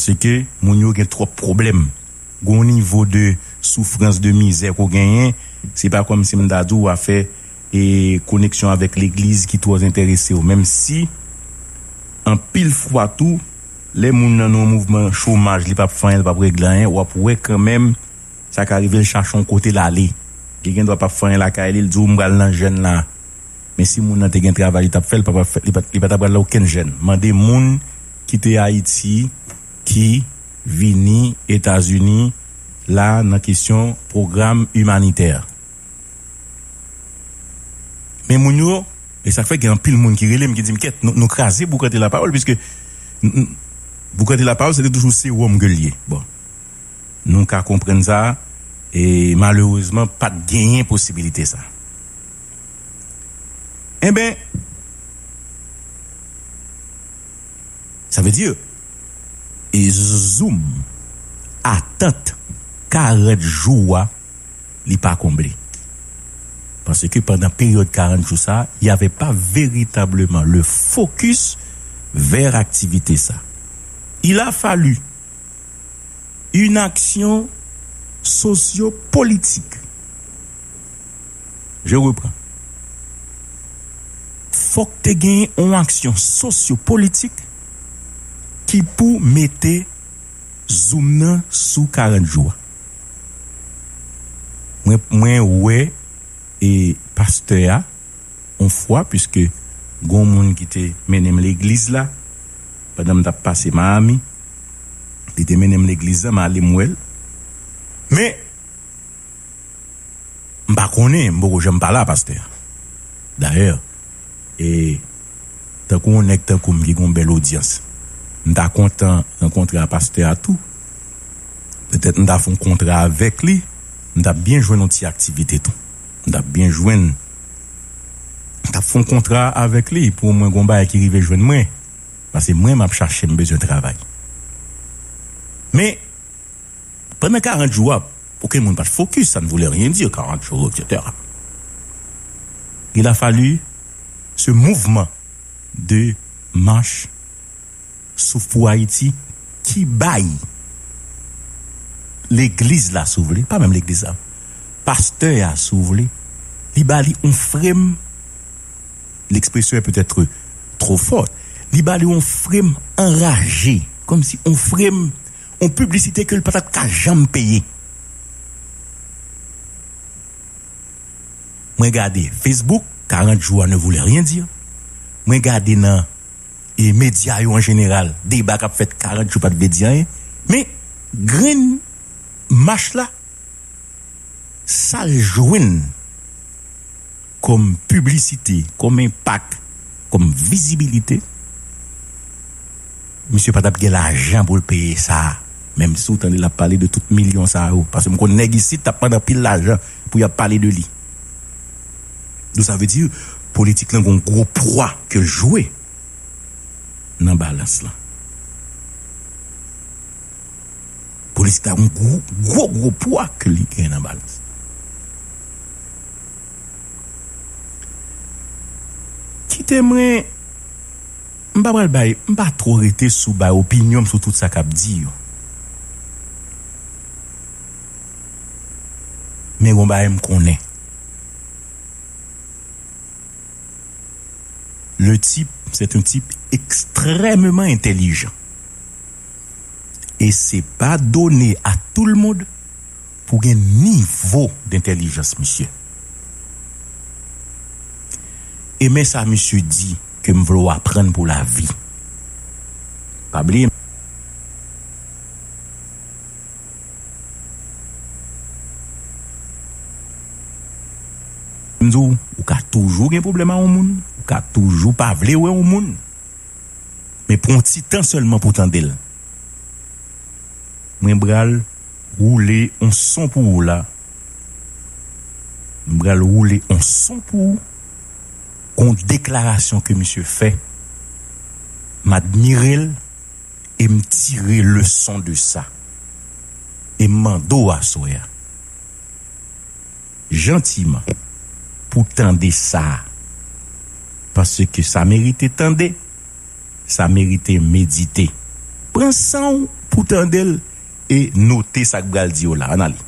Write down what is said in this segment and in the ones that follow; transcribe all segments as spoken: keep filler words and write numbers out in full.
Se ke moun yo gen twòp pwoblèm. Gon nivo de soufrans, de mizè ke w genyen, se pa kòmsi m ta di w afè e koneksyon avèk legliz ki twò enterese w. Menm si, anpil fwa tou, lè moun nan nan yon mouvman chomaj, li p ap fè anyen, li p ap regle anyen, w ap wè kanmenm, sa ka rive l chache yon kote l ale. Li gen dwa p ap fè anyen lakay li, l di w, "M pral nan jèn la." Men si moun nan te gen travay, li t ap fè, li pa t ap fè, li pa, li pa t ap pral nan okenn jèn. Mande moun ki te Ayiti, ki vini Etazini la nan kesyon pwogram imanitè. Men moun yo, e sa k fè gen anpil moun ki rele m, ki di m, "Kèt, nou, nou kraze Boukante Lapawòl, piske n-, n-, Boukante Lapawòl, se te toujou sewòm ke l ye." Bon, nou ka konprann sa, e malerezman, pa t genyen posibilite sa. Enben, sa vle di, e zoom, atant karant jou a, li pa konble. Paske pandan peryòd karant jou sa, il n'y avait pas véritablement le focus vers activité sa. Il a fallu une action sociopolitique. Je reprends. Fòk te gen yon aksyon sosyopolitik ki pou mete zoom nan sou karant jou a. Mwen, mwen wè e pastè a, yon fwa, piske gon moun ki te mennen m legliz la, pandan m t ap pase Miami, li te mennen m legliz la, m ale m wè l. Men, m pa konnen, m poko janm pale a pastè a. Dayè, e tankou yon nèg tankou m ki gon bèl odyans, m ta kontan rankontre a pastè a tou. Petèt m ta fè yon kontra avèk li, m t ap byen jwenn yon ti aktivite tou. M t ap byen jwenn, m t ap fè yon kontra avèk li pou mwen gon bagay ki rive jwenn mwen. Paske mwen, m ap chache, m bezwen travay. Men, pandan karant jou a, okenn moun pa t fokis, ça ne voulait rien dire, karant jou, et cetera. Il a fallu ce mouvement de marche Souffle pour Haïti ki bay legliz la, si w vle, pa menm legliz la, pastè a, si w vle, li ba li yon frèm, l'expression est peut-être trop forte, li ba li yon frèm anraje, kòmsi yon frèm, yon piblisite ke l pa t ap ka janm peye. Mwen gade Facebook, karant jou a ne voulait rien dire. Mwen gade nan e medya yo an jeneral, deba k ap fèt karant jou pa t vle di anyen. Men, grenn mach la, sa l jwenn kòm piblisite, kòm enpak, kòm vizibilite, misye pa t ap gen lajan pou l peye sa. Menm si w tande l ap pale de tout milyon sa yo. Paske m konn nèg isit t ap mande anpil lajan pou y ap pale de li. Donk, sa vle di, politik lan gon gwo pwa ke l jwe nan balans lan. Politik la gon gwo, gwo, gwo pwa ke li gen nan balans. Kite mwen, m pa pral bay, m pa twò rete sou bay opinyon m sou tout sa k ap di yo. Men gon bagay m konnen. Le type, c'est un type extrêmement intelligent. E se pa done a tout le monde pou gen nivo dentèlijans misye. E men sa misye di ke m vle w aprann pou lavi. Pa bliye. M di w, ou ka toujou gen pwoblèm a yon moun, ou ka toujou pa vle wè yon moun. Men pran yon ti tan sèlman pou tande l. Mwen pral woule yon son pou ou la. Mwen pral woule yon son pou ou. Gon deklarasyon ke misye fè. M admire l e m tire leson de sa. E m mande w aswè a, jantiman, pou tande sa. Paske sa merite tande, sa merite medite. Pran san w, pou tande l e note sa k pral di yo la. Ann ale.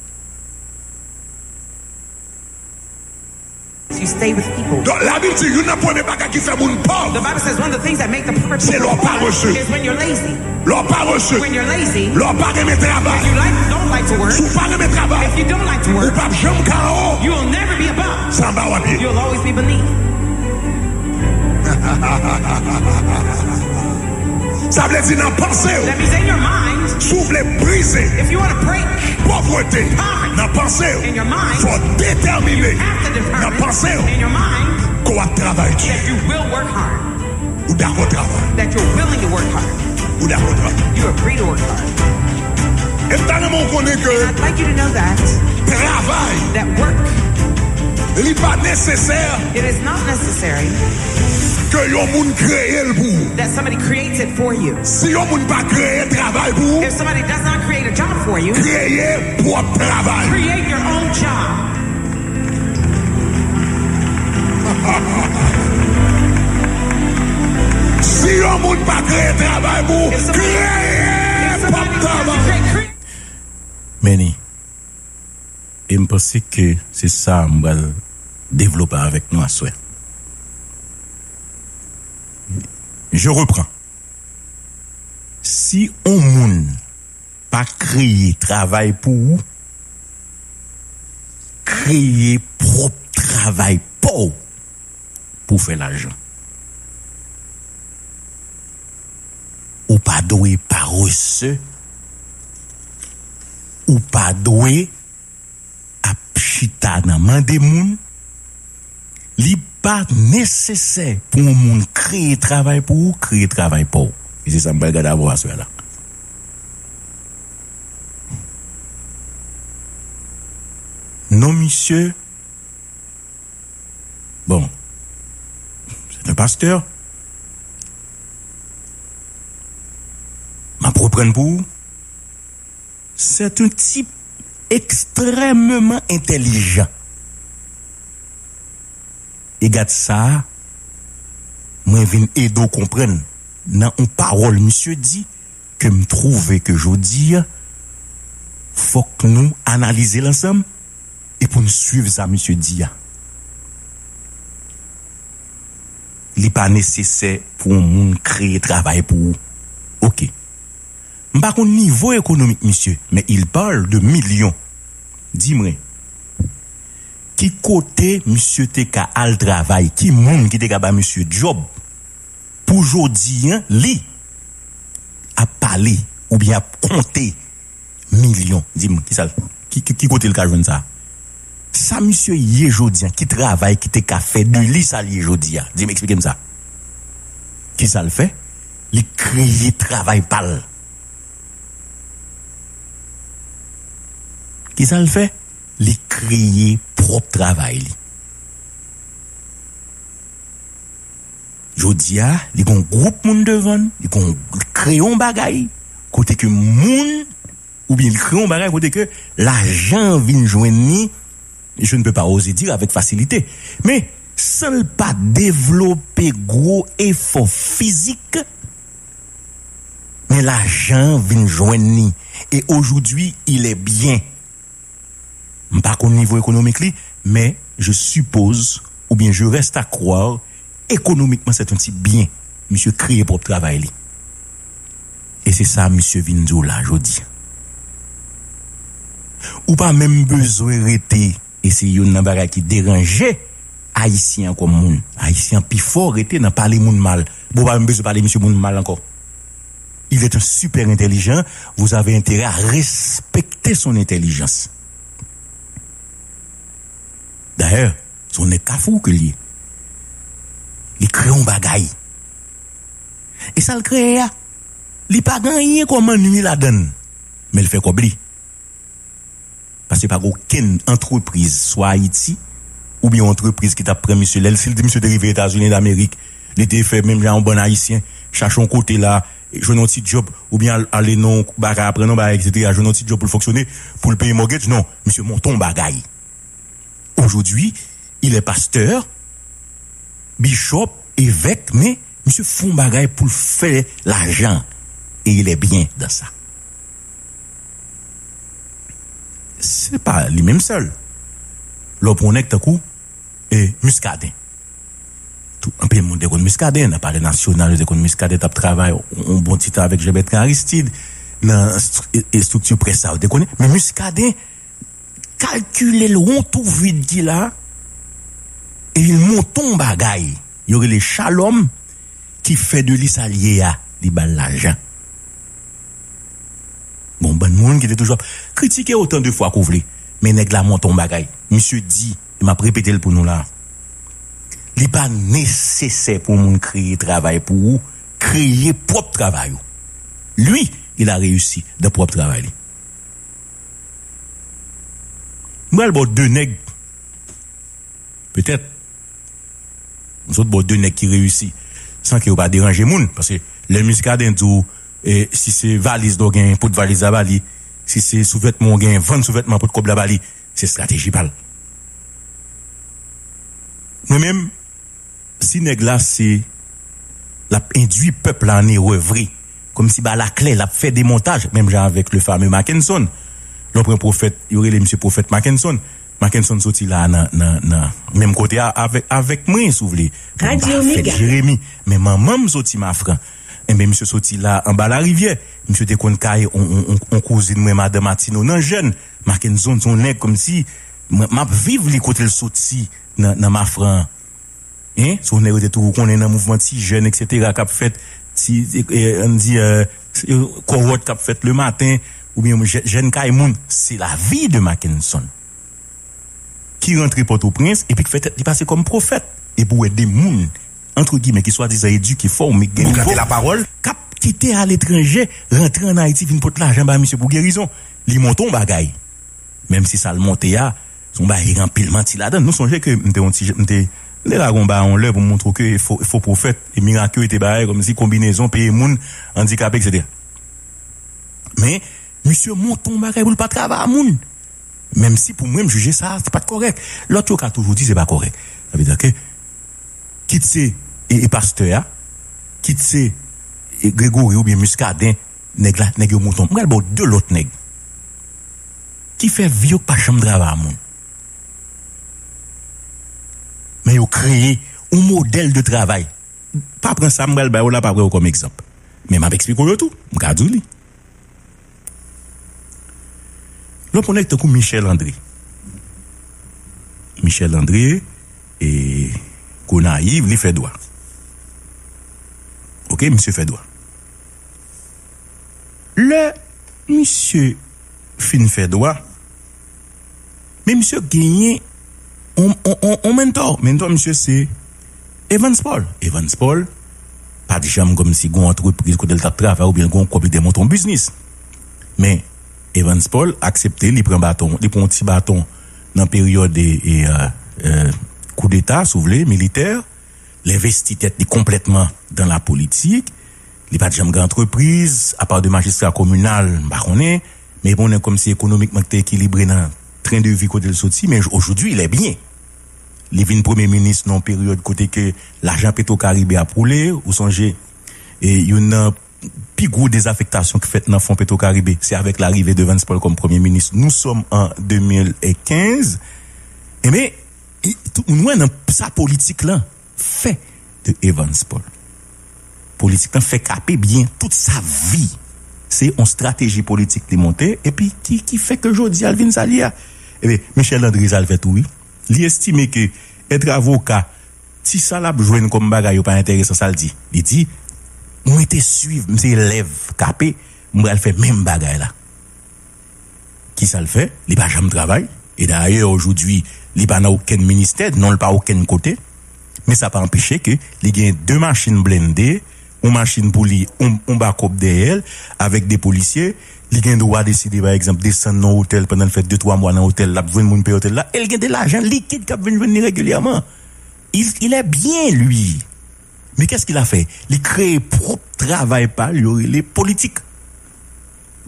You stay with people. Donk, Labib di, youn nan premye bagay ki fè moun pòv, The Bible says one of the things that make the poor se lè w parese. Is when you're lazy. Lè w parese. When you're lazy, Lè w pa renmen travay. If you like, don't like to work, Si w pa renmen travay, if you don't like to work, ou p ap janm ka anwo. You will never be above. Se anba w ap ye. You'll always be beneath. Sa vle di nan panse w. That means in your mind, Si w vle brize if you want to break povrete poverty nan panse w, in your mind, fò w detèmine you have to determine nan panse w in your mind ke w ap travay di. That you will work hard. Ou dakò travay. That you're willing to work hard. Ou dakò travay. You agree to work hard. E m ta renmen w konnen ke I'd like you to know that travay that work, li pa nesesè it is not necessary ke yon moun kreye l pou ou. That somebody creates it for you. Si yon moun pa kreye travay pou ou, If somebody does not create a job for you, kreye pwòp travay. Create your own job. Si yon moun pa kreye travay pou ou, kreye pwòp travay. Meni, e m panse ke se sa m pral devlope avèk nou aswè. Je reprends. Si yon moun pa kreye travay pou ou, kreye pwòp travay pa w pou w fè lajan. Ou pa dwe parese, ou pa dwe ap chita nan mande moun. Li pa nesesè pou yon moun kreye travay pou ou, kreye travay pa w. E se sa m pral gade avè w aswè a la. Non, misye. Bon, se te pastè. M ap reprann pou ou. Se te yon tip ekstrèmeman entèlijan. E gad sa, mwen vin ede w konprann nan yon pawòl misye di ke m twouve ke jodi a, fòk nou analize l ansanm e pou n swiv sa misye di a. Li pa nesesè pou yon moun kreye travay pou ou. Oke. M pa konn nivo ekonomik misye, men il parle de milyon. Di mwen, ki kote misye te ka al travay? Ki moun ki te ka ba misye djòb? Pou jodi a, li ap pale oubyen ap konte milyon. Di m, ki sa l, ki, ki, ki kote l ka jwenn sa? Sa misye ye jodi a, ki travay ki te ka fè de li sa l ye jodi a? Di m, eksplike m sa. Ki sa l fè? Li kreye travay pa l. Ki sa l fè? Li kreye pwòp travay li. Jodi a, li gon gwoup moun devan l, li gon, li kreye yon bagay, kote ke moun, oubyen li kreye yon bagay kote ke lajan vin jwenn li, je ne peux pas oser dire avec facilité, men san l pa devlope gwo efò fizik, men lajan vin jwenn li. Et aujourd'hui, il est bien. M pa konn nivo ekonomik li, men je suppose, oubyen je reste à croire, ekonomikman, se yon tip byen. Misye kreye pwòp travay li. E se sa misye vin di w la jodi. Ou pa menm bezwen rete, e se youn nan bagay ki deranje Ayisyen an kòm moun. Ayisyen an pifò rete nan pale moun mal. Bon, ou pa menm bezwen pale misye moun mal ankò. Il est un super intelligent, vous avez intérêt à respecter son intelligence. Dayè, se yon nèg kafou ke l ye. Li kreye yon bagay. E sa l kreye a, li pa gen anyen kòm annwi ladan l. Men l fè kòb li. Paske pa gen okenn antrepriz, swa Ayiti, oubyen yon antrepriz ki t ap pran misye lè l, si l di misye te rive Etazini Damerik, li te fè menm jan yon bann Ayisyen, chache yon kote la, jwenn yon ti djòb, oubyen al, ale nan yon bagay, aprann yon bagay, etsetera, jwenn yon ti djòb pou l fonksyone, pou l peye mortgage. Non, misye monte yon bagay. Aujourd'hui, il est pasteur, bishop, evèk, men misye fè yon bagay pou l fè lajan. Et il est bien dans ça. Se pa li menm sèl. Lè w pran yon nèg tankou e Muscadin. Tout, anpil moun te konn Muscadin, nan Palè Nasyonal, yo te konn Muscadin t ap travay yon bon ti tan avèk Jean Bertrand Aristide, nan estri- e- estrikti près sa, yo te konnen. Men Muscadin kalkile l wont ou vid ki la, e l monte yon bagay, yo rele Shalom, ki fè de li sa l ye a, li ba l lajan. Bon, bann moun ki te toujou ap kritike otan de fwa ke w vle, men nèg la monte yon bagay. Misye di, e m ap repete l pou nou la, li pa nesesè pou yon moun kreye travay pou ou, kreye pwòp travay ou. Lui, il a réussi dans pwòp travay li. M pral ba w de nèg, petèt, m sot ba w de nèg ki reyisi, san ke yo pa deranje moun, paske lè Muscadin di w, e, si se valiz la w gen, pot valiz la ba li, si se souvètman w gen, vann souvètman, pot kòb la ba li, se estrateji pa l. Mwen menm, si nèg la se l ap endui pèp la an erè vre, kòmsi ba l a klè, l ap fè demontaj, menm jan avèk le fameux Mackenson. Lè w pran pwofèt, yo rele misye pwofèt Mackenson. Mackenson soti la nan, nan, nan menm kote a avèk, avèk mwen, si w vle. Mwen pa fèt Jeremi, men manman m soti Mafran. Enben, misye soti la anba larivyè. Misye te konn kay on, on, on, on kouzin mwen, madan Matino, nan jèn. Mackenson se yon nèg kòmsi mwen, m ap viv li kote l soti nan, nan Mafran. Hein? Se yon nèg yo te toujou konnen nan mouvman ti jèn, et cetera, k ap fèt, ti, e, ann di, e, kòwòt k ap fèt le maten, oubyen jè- jèn kay moun. Se lavi de Mackenson. Ki rantre Pòtoprens, epi k fè tèt li pase kòm pwofèt. Epi w wè de moun, antre gimè, ki swadizan edike, fòme, gen nivo, k ap kite aletranje, rantre ann Ayiti, vin pot lajan ba misye pou gerizon. Li monte yon bagay. Menm si sa l monte a, se yon bagay ki gen anpil manti ladan l. Nou sonje ke m te yon ti, m te, m te lage yon bagay yon lè pou m montre w ke fo, fo pwofèt, e mirak yo, e te bagay kòmsi konbinezon peye moun andikape, et cetera. Men, misye monte yon bagay pou l pa travay a moun. Menm si pou mwen, m jije sa, se pa t kòrèk. Lòt yo ka toujou di se pa kòrèk. Sa vle di ke, kit se e, e pastè a, kit se e Gregory oubyen Muscadin, nèg la, nèg yo monte yon. M pral ba w de lòt nèg ki fè vi yo k pa janm travay a moun. Men yo kreye yon modèl de travay. Pa pran sa m pral ba w la, pa pran yo kòm egzanp. Men m ap eksplike w yo tou. M ka di w li. Lè w pran nèg tankou Michel André. Michel André, e, Gonayiv, li fè dwa. Oke, misye fè dwa. Lè misye fin fè dwa, men misye genyen on, on, on, on mentor. Mentor misye se Evans Paul. Evans Paul pa t janm kòmsi gon antrepriz kote l t ap travay oubyen l gon kòb li te monte yon biznis. Men Evans Paul aksepte, li pran baton, li pran yon ti baton nan peryòd e, e, e, e, koudeta, si w vle, militè. L envesti tèt li konplètman dan lapolitik. Li pa t janm gen antrepriz, apa de majistra kominal, m pa konnen. Men pou w konnen kòmsi ekonomikman li te ekilibre nan tren de vi kote l soti, men aujourd'hui il est bien. Li vin premye minis nan yon peryòd kote ke lajan Petro Caribe ap woule, ou sonje, e youn nan pi gwo dezafektasyon ki fèt nan fon Petro Caribe, se avèk larive de Evans Paul kòm premye minis. Nou sòm an de mil kenz. Enben, e, tout moun wè nan sa politik lan fè de Evans Paul. Politik lan fè K P byen tout sa vi. Se yon estrateji politik li monte, epi ki, ki fè ke jodi a l vin sa l ye a. Ebyen, Michel André sa l fè tou, wi. Li estime ke èt avoka, ti sa l ap jwenn kòm bagay yo pa enteresan, sa l di. Li di, mwen te swiv, m se elèv K P, m pral fè menm bagay la. Kisa l fè? Li pa janm travay. E dayè, aujourd'hui, li pa nan okenn ministè, non l pa okenn kote. Men sa pa anpeche ke li gen de machin blende, yon machin pou li, yon, yon bakòp dèyè l, avèk de polisye. Li gen dwa deside, pa egzanp, desann nan otèl pandan l fè de twa mwa nan otèl, l ap jwenn moun peye otèl la. E l gen de lajan likid k ap vin jwenn li regilyèman. Il, il est bien, lui. Men qu'est-ce qu'il a fait? Li kreye pwòp travay pa l, yo rele politik.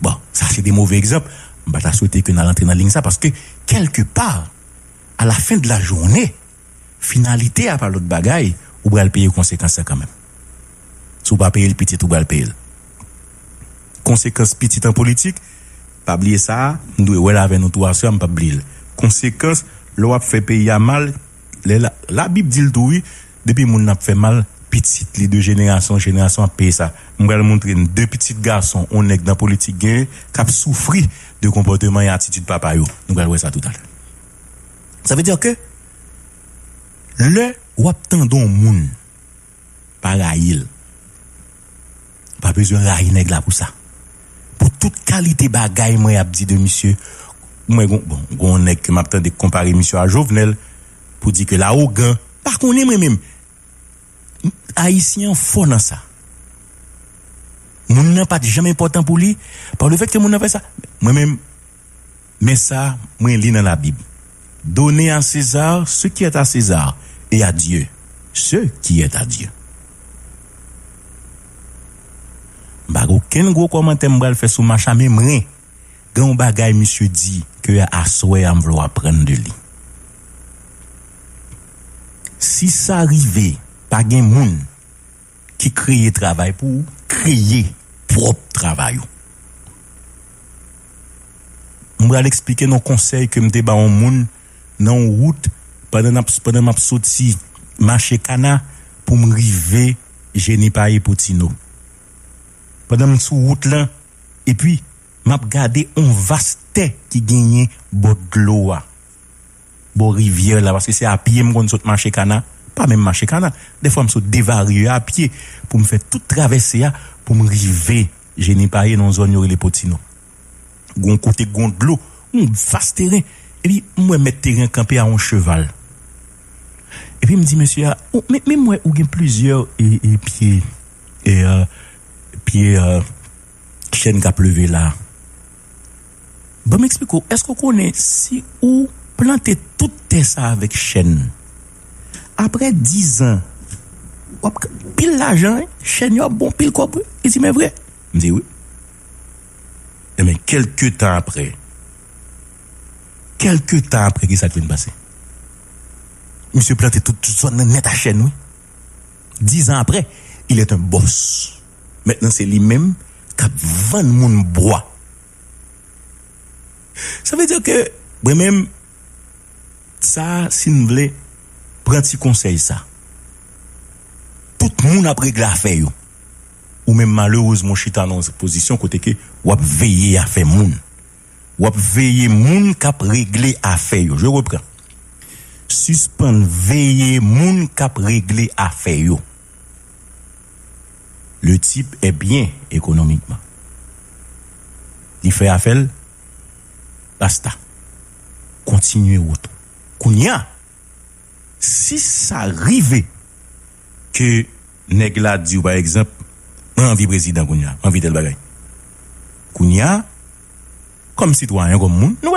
Bon, sa se de move egzanp. M pa ta swete ke n al antre nan liy sa, paske, kèlkepa, a la fen de la jounen, finalite a pa lòt bagay, ou pral peye konsekans sa kanmenm. Si w pa peye l pitit, ou pral peye l. Konsekans pitit an politik, Pa bliye sa a, m dwe wè l avè nou tou aswè a, m p ap bliye l. Konsekans, lè w ap fè peyi a mal, lè la, Labib di l tou wi, depi moun nan ap fè mal, pitit li de jenerasyon an jenerasyon ap peye sa. M pral montre n de pitit gason yon nèg nan politik genyen k ap soufri de konpòteman e atitid papa yo. Nou pral wè sa toutalè. Sa vle di ke lè w ap tande yon moun, pa rayi l. Pa bezwen rayi nèg la pou sa. Pou tout kalite bagay mwen ap di de misye, mwen gon, bon, gon nèg ke m ap tande k konpare misye a Jovenel, pou di ke l awogan, pa konnen mwen menm. Ayisyen an fò nan sa. Moun nan pa t janm enpòtan pou li, pa le fèt ke moun nan fè sa. Mwen menm, men sa mwen li nan Labib. Donnez à César ce qui est à César et à Dieu ce qui est à Dieu. M pa gen okenn gwo kòmantè m pral fè sou Macha, men mwen, gen yon bagay misye di ke aswè a m vle w aprann de li. Si sa rive, pa gen moun ki kreye travay pou ou, kreye pwòp travay ou. M pral eksplike n yon konsèy ke m te ba yon moun nan yon wout pandan n ap, pandan m ap soti mache Kana pou m rive Jeni Paye Potino. Pandan m sou wout lan, epi m ap gade yon vas tè ki genyen bò dlo a, bò rivyè la, paske se a pye m konn sot mache Kana, pa menm mache Kana. Dèfwa m sot devarye a pye pou m fè tout travèse a pou m rive Jeni Paye nan yon zòn yo rele Potino. Gon kote gon dlo, yon vas teren. Epi m wè mèt teren an kanpe a yon cheval. Epi m di mesye a, "Ou, men, men m wè ou gen plizyè e, e pye, e, e, pye, e, chèn k ap leve la." Ban m eksplike w, èske w konnen si ou plante tout tè sa avèk chèn, apre diz an, w ap k-, pil lajan, wi, chèn yo ap bon pil kòb, wi. Li di, "Men vre?" M di, "Wi." Ebyen, kèlke tan apre, kèlke tan apre, ki sa k vin pase? Misye plante tout, tout zòn nan nèt a chèn, wi. Diz an apre, il est un boss. Mentnan, se li menm k ap vann moun bwa. Sa vle di ke, mwen menm, sa, si n vle, pran ti konsèy sa. Tout moun ap regle afè yo. Ou menm, malerezman, w chita nan yon pozisyon kote ke w ap veye afè moun. W ap veye moun k ap regle afè yo. Je reprends. Sispann veye moun k ap regle afè yo. Le type est bien économiquement. Li fè afè l, basta. Kontinye wout ou. Kounye a, si sa rive ke nèg la di w, pa egzanp, "Mwen anvi prezidan kounye a, mwen anvi tèl bagay." Kounye a, kòm sitwayen, kòm moun, nou